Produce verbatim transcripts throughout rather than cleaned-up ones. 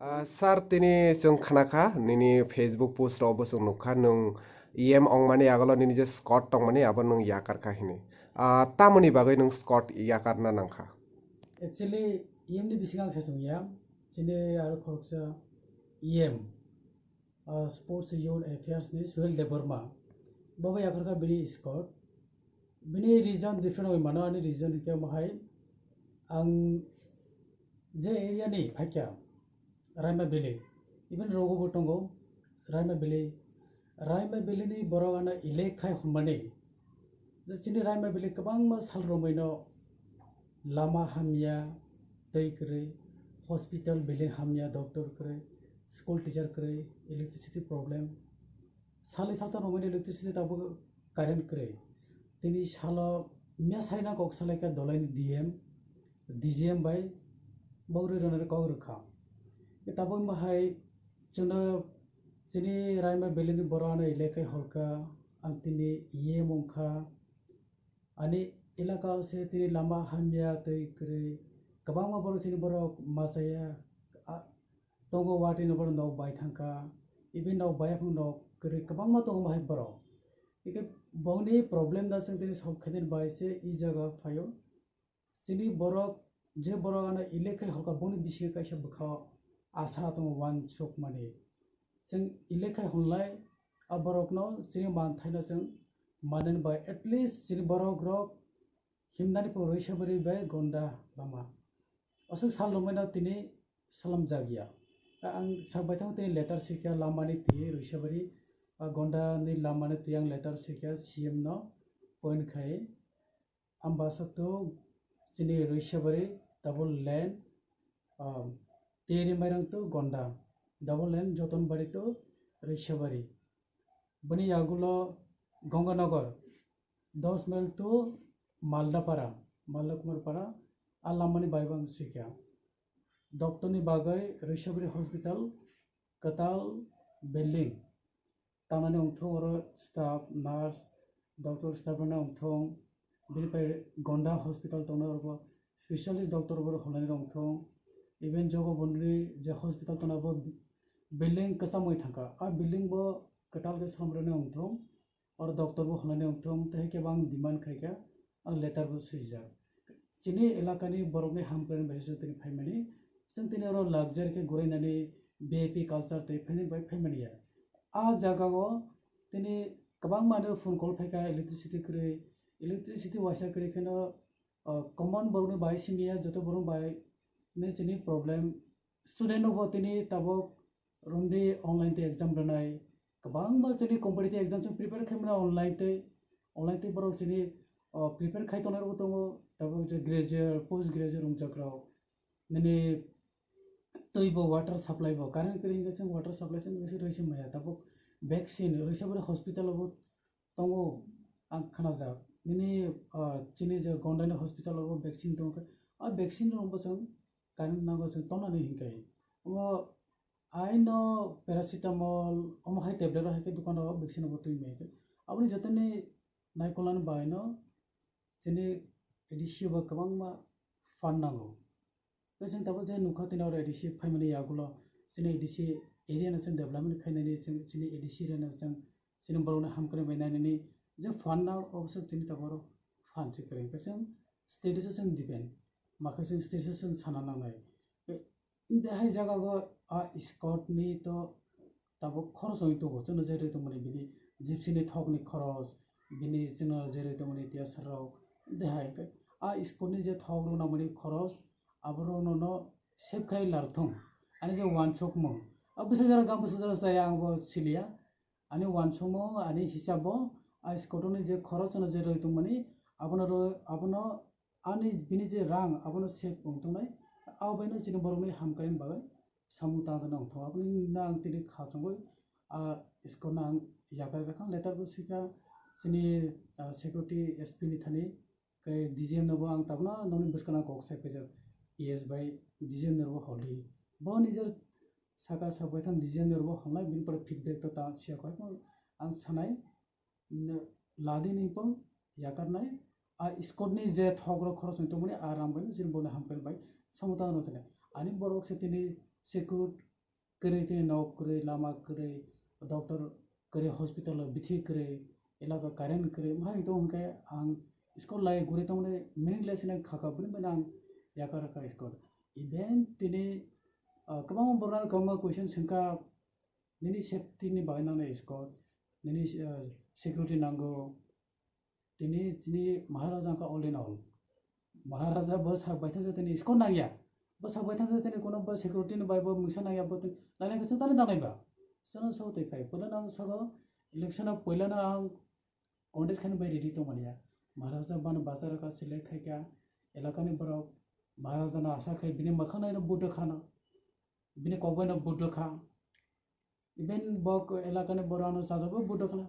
Ah, sir, tini chwng khna kha, nini Facebook post rok bo chwng nuk kha, nwng E M ongmani agolo nini je Scott tongmani abo nwng yakar kha hini. Ah, tamoni bagwi nwng Scott yakarna nang kha? Actually, E M ni bisingo ang sachung ya, chini aro khoroksa E M, ah, Sports Youth Affairs ni Suhel Debbarma. Bo bo yakar kha bini Scott. Bini reason different oi mano, ani reason hwnkhe omo hai, ang je area ni phaikha, Raima Valley, even rogo bo tongo Raima Valley. Raima Valley ni borok ano elek khai hwnmani je chini Raima Valley kwbangma sal romwino lama hamya, twi kwrwi, hospital building hamya, doctor kwrwi, school teacher kwrwi, electricity problem. Salni salta romwino electricity tabuk current kwrwi. Tini salo mia sarina kok salaikha dolaini D M, D G M bai bogri rwnani kok rwkha. Tabuk bahai chwngno chini Raima Valley ni borok ano elek khai holkha, ang tini E M wngkha. Ani elaka se tini lama hamya twi kwrwi, kwbangma borok chini borok machaya, a, tongo watwi no borok nok bai thangkha, even nok bai phang nok kwrwi kwbangma tongo bahai borok. Hwnkhe bongni problem da chwng tini solve khainani bai se e jaga phaio. Chini borok, je borok ano elek khai holkha, boni bisingo kaisa bwkha asa tongo uansukmani. Chwng elek khai hwnlai, a borokno chini manthaino chwng manani bai at least chini borok rok himnani pho Rwisabari bai Gonda lama. Aswk sal romwino tini salamjak ya. A-, ang sak baithang tini letter sikha lamani twi Rwisabari, a Gondani lamani twi ang letter sikha C M no point khai. Ambasa to chini Rwisabari double lane, um, Teri Mairang to Gonda, double lane Jotonbari to Rwisabari. Bini yagulo Ganganagar, dos mile to Maldapara, Malda Kumar Para, a lamani bai bo ang sikha. Doctor ni bagwi Rwisabari Hospital, kwtal building, tangnani wngthong oro staff, nurse, doctor staff rokno wngthong, bini pai Gonda hospital tongnai oro bo specialist doctor borok hwnlainai wngthong, even jogo bondri je hospital tongnai bo building kwcham wngwi thangkha, a building bo kwtal khe samrwni wngthong, oro doctor bo hwnlainai wngthong, tei khe bo ang demand khaikha, ang letter bo swijak. Chini elakani borokni hamkrai bai se tini phaimani, chwng tini oro luxury khe gurainani V I P culture tei phaini bai phaimani ya. A jagao tini kwbangma no phone call phaikha, electricity kwrwi, electricity waisa kwrwi kheno, uh, common borokni bai simi ya, joto borok bai ni chini problem. Student rokbo tini tabuk romdi online tei exam rwnai, kwbangma chini competitive exam chwng prepare khaimani online tei, online tei borok chini, uh, prepare khai tongnai rokbo tongo, tabuk je graduate, post graduate rwngjak rok. Nini twi bo, water supply bo, current kwrwi hwnkhe chwng water supply chwng rwisi maya, tabuk vaccine rwisa bwrwi hospital o bo tongo, ang khnajak. Nini, ah, chini je Gondani hospital o bo vaccine tongo khe, a vaccine rok bo chwng current nango chwng tongnani hinkhe. Omo aino paracetamol, omo hai tablet rok hai khe dukan rok vaccine bo twi maya khe. Aboni jotoni naikolnani bai no chini A D C o bo kwbangma fund nango. Tei chwng tabuk je nukha tini oro A D C phaimani yagulo chini A D C area no chwng development khainani chwng chini A D C area no chwng chini borokno hamkrai bai nainani je fund na obo se tini tabuk oro fund se kwrwi hwnkhe chwng state o se chwng depend, makhe chwng state o se chwng sana nangnai. Tei hai jaga o a Scott ni to tabuk khorosoi tongo, chwngno je rwi tongmani bini gypsy ni thok ni khoros, bini chwngno je rwi tongmani tiyasa rok, de hai khe a Scott ni je thok rok nangmani khoros, aborok no no save khai lar thung. Ani je uansukmung, a bwsajara gam bwsajara chaya ang bo siliya, ani uansukmung, ani hisab bo a Scott ni je khoros no je rwi tongmani, abono ro-, abono ani bini je rang abono save wng tongnai, abo baino chini borokni hamkrai bagwi samung tangna nang thung. Aboni no ang tini kha chongwi a Scott no ang yakar kha letter bo swikha chini, ah, security S P ni thani, khe D G M no bo ang tabukno nokni bwskango kok sai paijak P S bai D G M no bo holi. Bo nijor saka sabai thang D G M no bo holnai bini pore feedback to ta siya koi ang sanai. Ladi ni pang yakarnai a Scott ni je thok rok khoroknwi tongmani a rang bai chini borokni hamkrai bai samung tangna nang thani. Ani borok se tini security kwrwi tini nok kwrwi, lama kwrwi, doctor kwrwi, hospital o bithi kwrwi, elaka current kwrwi, ma hai tong hwnkhe ang school lai guri tongmani meaningless hinwi khaka, bini bai ang yakar kha school. Even tini, ah, kwbangma borok kwbangma question swngkha, nini safety ni bagwi nangnai school, nini, ah, security nango. Tini chini Maharaja wngkha all in all. Maharaja bo sak baithang tini school nangya. Bo sak baithang tini kono bo security ni bai bo mungsa nangya bo tini lainai khe chwng tani dangnai ba. Chwng sao tei phai. Puila nang sago election o puila no ang contest khaini bai ready tongmani ya. Maharaja bano bazar ka select khaika elaka ni borok Maharaja no asa khai bini mwkhang nai no vote khana. Bini kok bai no vote kha. Even bo elaka ni borok ano sajagwi vote khana.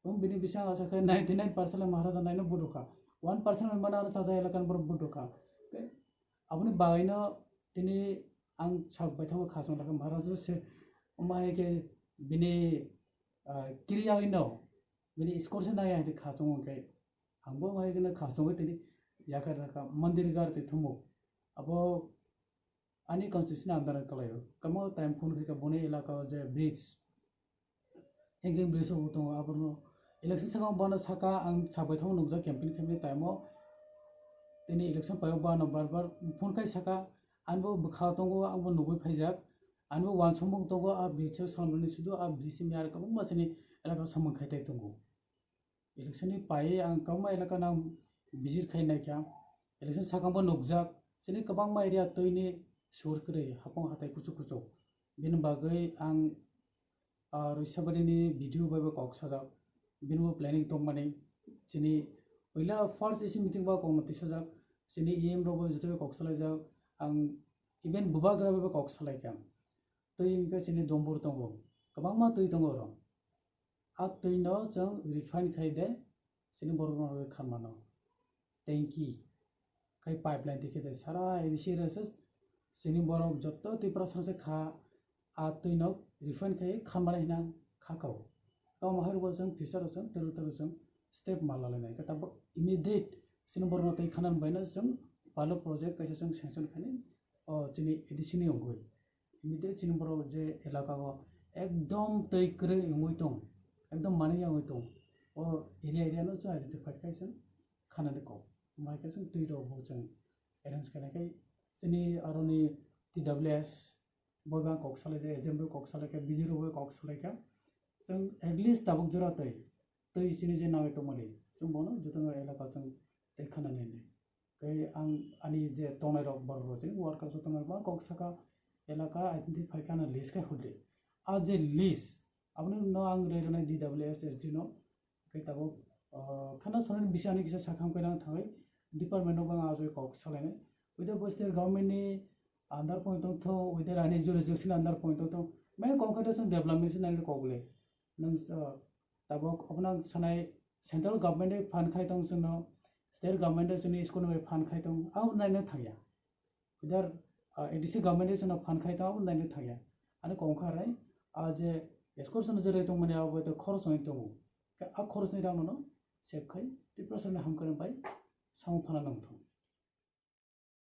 Tong bini bising asa khe ninety nine percent le Maharaja naino vote kha. One percent bai mano ano sajak elaka ni borok vote kha. Tei aboni bagwi no tini ang sak baithang kha chwng lakha Maharaja se omo hai khe bini, ah, kiriya ino bini score se nai hai kha chwng khe ang bo hai khe kha chwng tini yakar rakha mandir gar twi thumo. Abo ani constitution under kalaio. Kamo time phone khe boni elaka o je bridge, hanging bridge o tongo, abono election saka bono saka ang sabai thango nukjak campaign khaimani time o. Tini election paio bono bar bar phone khai saka, ani bo bwkha tongo, ang bo nugwi phaijak, ani bo uansukmung tongo, a bridge o salmani sudu a bridge ni ar kwbangma chini elaka samung khai tai tongo. Election ni pai ang kwbangma elaka nang visit khai naikha. Election sakang bo nukjak, chini kwbangma area twi ni sur kwrwi, hapung hatai kuchuk kuchuk. Bini bagwi ang, ah, Roisabari ni B D O bai bo kok sajak, bini bo planning tongmani. Chini puila first A C meeting bo kok no tisajak, chini E M rok bai joto bai kok salaijak, ang even bubagra bai bo kok salaikha. Twi hwnkhe chini dombor tongo, kwbangma twi tongo oro. A twi no chwng refine khai de, chini borok rok khan mano. Tanki khai pipeline twi khe de sara A D C rok se chini borok joto Tiprasa se kha, a twi no refine khai khan mano hina kha kau. Kau ma hai rok bo chwng future o chwng twrwk twrwk chwng step ma lalai nai. Khe tabuk immediate chini borok no twi khana bai no chwng pilot project kaisa chwng sanction khai nai, o chini A D C ni wngwi. Immediate chini borok je elaka o ekdom twi kwrwi wngwi tong, ekdom manwi ya wngwi tong, o area area no chwng identify khai chwng khanani kok. Omo hai khe chwng twi rok bo chwng arrange khainai khai chini aroni T W S bo ba kok salaijak, S D M bo kok salaikha, B D O rok bo kok salaikha. Chwng at least tabuk jora twi, twi chini je nangwi tongmani chwng bono jotono elaka chwng twi khanani hinwi. Tei ang ani je tongnai rok borok rok chini workers rok tongnai rok kok saka elaka identify khe ano list khai horde. A je list aboni no ang rwi rwnai D W S S D no. Khe tabuk, ah, khana sonani bising ani kisa sakha khe nang thangwi department no bang ajoi kok salainai. Whether bo state government ni under point tong thung, whether ani jurisdiction under point tong thung, mai kok khe chwng development se nani kok le. Nang, ah, tabuk obono sanai central government bai phan khai tong chwngno, state government bai chwngno school bai phan khai tong, abo naina thangya. Whether, ah, A D C government bai chwngno phan khai tong, abo naina thangya. Ani kok kha rai, a je school chwngno je rwi tongmani abo bai to khorok wngwi tongo. Khe a khorokni rang no save khai Tiprasa ni hamkrai bai samung phana nang thung.